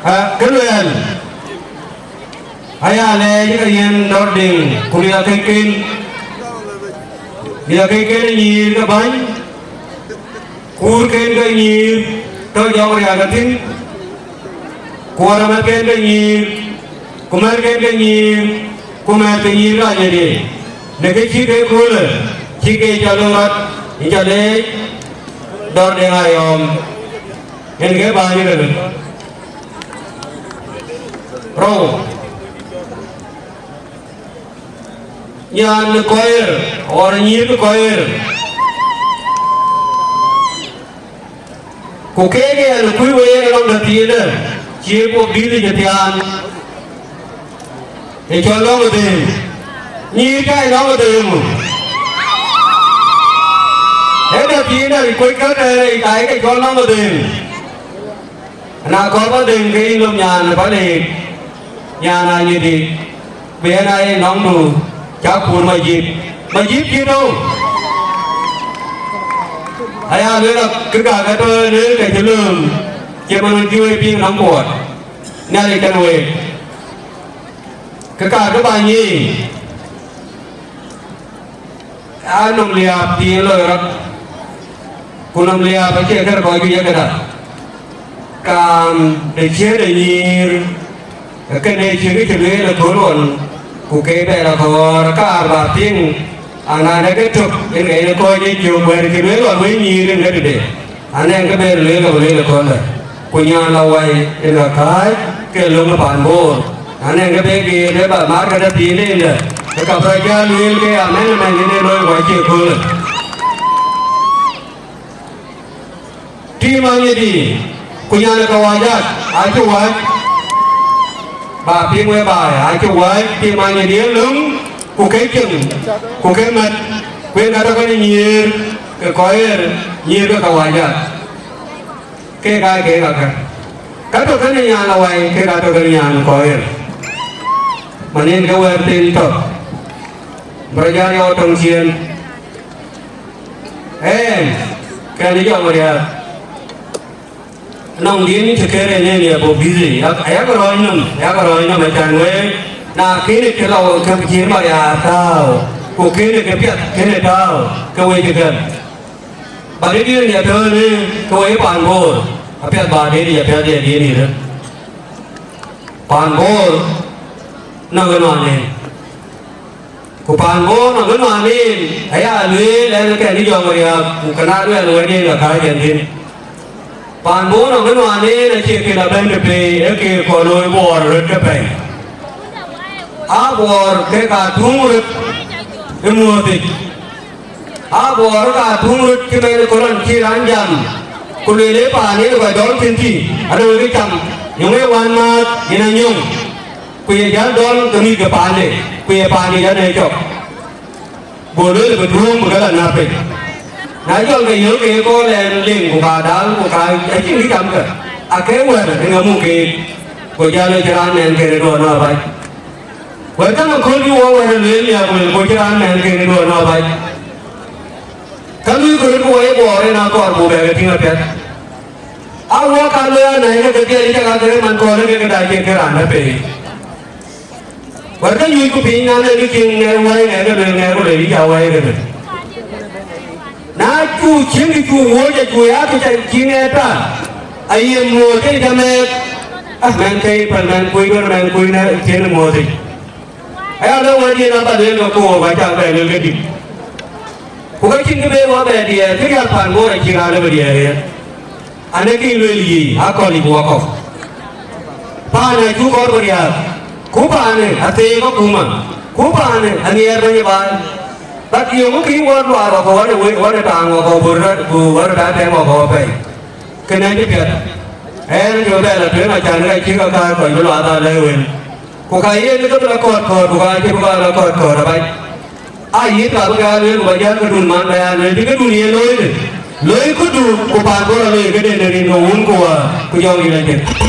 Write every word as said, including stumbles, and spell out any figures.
Aa, kë luɛɛl, aya lɛɛc ke yen dɔ̈t deŋ, ku riɛl keken, riɛl keken ë nyïïr ke bäny, kuurken ke nyïïr tɔ̈ jɔŋ riääk ë thïn, ku wärëmɛ̈thken ke nyïïr, ku mɛ̈thken ke nyïïr, ku mɛ̈th ke nyïïr rac ëdë, në kë cï ke köölë, cï ke cɔl rɔt, ë cɔl leec, dɔ̈t deŋ ayɔ̈ɔ̈m, yen ke bäny ëlë. Rou, nyan kɔc ɣer, ɣɔn nyïïr kɔc ɣer. Ku keek yen kuc wek yen lɔŋ däthiinë, cï guɔ bïth ë thiaan, ë cɔl lɔŋ ë dhëëŋ. Nyïïr ka ë lɔŋ ë dhëëŋ. Ee däthiinë kuc käkë ë ka ye ke cɔl lɔŋ ë dhëëŋ. Na kɔɔr ba dhëŋ ke yïn lom nyan ë Paleek, nyan Anyidi, ku yen aa ye nɔŋdu cak kuur Majïp. Majïp cï tɔ̈u. Aya lueel a kë ka ke tɔ̈ ë lueel ke cï lööm, cie man wën cï wek piŋ nɔm kuɔɔt. Nhialic kɛn week. Kë ka kë ba nyiic. Aa nɔm liääp thiin loi rɔt, ku nɔm liääp acie kërë kɔc juëc ee këda. Kaam de ciëën ë nyïïr, kënë cï kë cï lueel ë kööl ɣɔn, ku ke bɛ lɔ kɔɔr kaar bä piŋ, anande ke tök en ke yen kɔc ë cök wɛ̈ɛ̈r cï lueel ɣɔn wëi nyïïr en ke tëde. Anɛŋ kë bɛ lueel ke bï lueel ë kööldä, ku nyan lɔ wai en ka kääc ke löŋ ë paan Boor. Anɛŋ kë bɛ geet ë ba maar këdë thiin en dä, ke ka bä jal lueel ke amɛn amɛn en ee looi ku acie köölë. Tim Anyidi, ku nyan ë Kawajat, acï wäc, ba piŋ we baai, acï wäc tim Anyidi ë löŋ, ku ke cieŋ, ku ke mät, ku en ka tɔ̈ kën nyïïr, ke kɔc ɣer, nyïïr ke Kawajat. Kek aa kek akä. Ka tɔ̈ kënë nyan awai, kek aa tɔ̈ kënë nyan kɔc ɣer. Man en ke wɛ̈ɛ̈r thïn tɔ̈. Bï rɔt jal yɔɔk tɔŋ ciëën. Ɛn, kɛn jɔŋ riääk. Nɔŋ din cï kër en en ye bɔ̈ busy. Yak, ayak rɔɔc nɔm, ayak rɔɔc nɔm acan wek. Na kënë ke lɔ ke cï Mariaar tääu, ku kënë ke piɛth kënë tääu, ke wek cï gɛm. Ba dït yen ya tɔ̈ɔ̈në ke wɔ ye paan Boor, apiɛth ba dït ya piɛth ye dït yïn. Paan Boor nɔŋ ënɔɔnë. Ku paan Boor nɔŋ ënɔɔnë, aya lueel ɛn kɛn ë jɔŋ riääk, ku këna luɛl wɛ̈t yen ka kääc ɛn thïn. Paan Boor nɔŋ ënɔɔnë acie kën abɛ̈n të pei, ee ke kɔn looi Buɔɔr röt ke pɛ̈i. Aa Buɔɔr ke ka tuŋ röt ë muɔ̈ɔ̈thic. Aa Buɔɔr ka tuŋ röt cï mɛn ë Koran cï raan jam, ku lueel ë paan yen kɔc dɔl thïn tï, adöŋ kë cam, yöŋ ë wän määth yen anyöŋ, ku ye jäl dɔl ke mïth ke paande, ku ye paande jäl ë cɔk. Go lueel bï tuŋ bï ke la näp piny. Na jɔl ke yöŋ ke kɔɔr ɛn liŋ ku ka dal ku ka acïn kë camkë, ake wɛ̈ɛ̈r ë ŋa muk keek, go jäl ë cï raan nɛn kën ë duɔ̈ɔ̈r nɔ̈ɔ̈r bac. Wɛ̈t käŋ aköl bï wɔ wɛ̈t ë lueel nhiaak wël, go cï raan nɛn kën ë duɔ̈ɔ̈r nɔ̈ɔ̈r bac. Ka luui kë röt ku wɔ ye Buɔɔr en akɔɔr buk bɛ ke tïŋ apiɛth. A wɔ ka luɔi anɛ̈i ke ke dhiɛl cak akëër man kɔɔr ke ke dac ke ke raan dä pei. Wɛ̈t ke nyuc ku piny nɔn ee ke cieŋ ŋɛɛr wɛ̈i ŋɛɛr ke lueel ŋɛɛr ku lueel yï ca wɛ̈i ke lueel. Na cu cieŋ cu wööc acu ya ke ca cieŋ ŋɛɛr ta, aye muɔɔth ke ca mɛɛth. Ah, mɛn ke pɛl mɛn kuc duɔ̈n mɛn kuc në cien muɔɔth yic. Aya lɔ wɛ̈t yen aba lueel ke koor ba cak bɛ lueel ke dït. Ku ka cïn kë be wɔ bɛ diɛɛr, kë riäk paan Boor acï raan lɔ bï diɛɛr yen. Anë kë lueel yiic, akɔ̈l yic wɔ kɔ̈k. Paanë acuk kɔɔr bï riääk, ku paanë atheek akuma, ku paanë anhiɛɛr bɛ̈ny ë baai. But yöŋ kï wɔ luaar wɔ kɔ̈k, wɔ në we-, wɔ në taaŋ wɔ kɔ̈k, bï rɔt, ku wɔ në tɛ̈ɛ̈m wɔ kɔ̈k pɛ̈i. Kënë acï piɛth. Ɛn, jɔ bɛ lɔ tueŋ acan, ka cï ka kaar kɔc bï luaar aa lɛ̈k wën. Ku ka yen ke bï lɔ kɔ̈ɔ̈t kɔ̈ɔ̈t, ku ka cï bï ka lɔ kɔ̈ɔ̈t kɔ̈ɔ̈t abac. Aa yïth ka bï ka lueel, ku ba jäl këdun man bɛ ya lueel, bï këdun ye looi de. Looi këdu, ku paan Boor alooi këden de rin ke wun ku wäär, ku jɔŋ yïn acïn.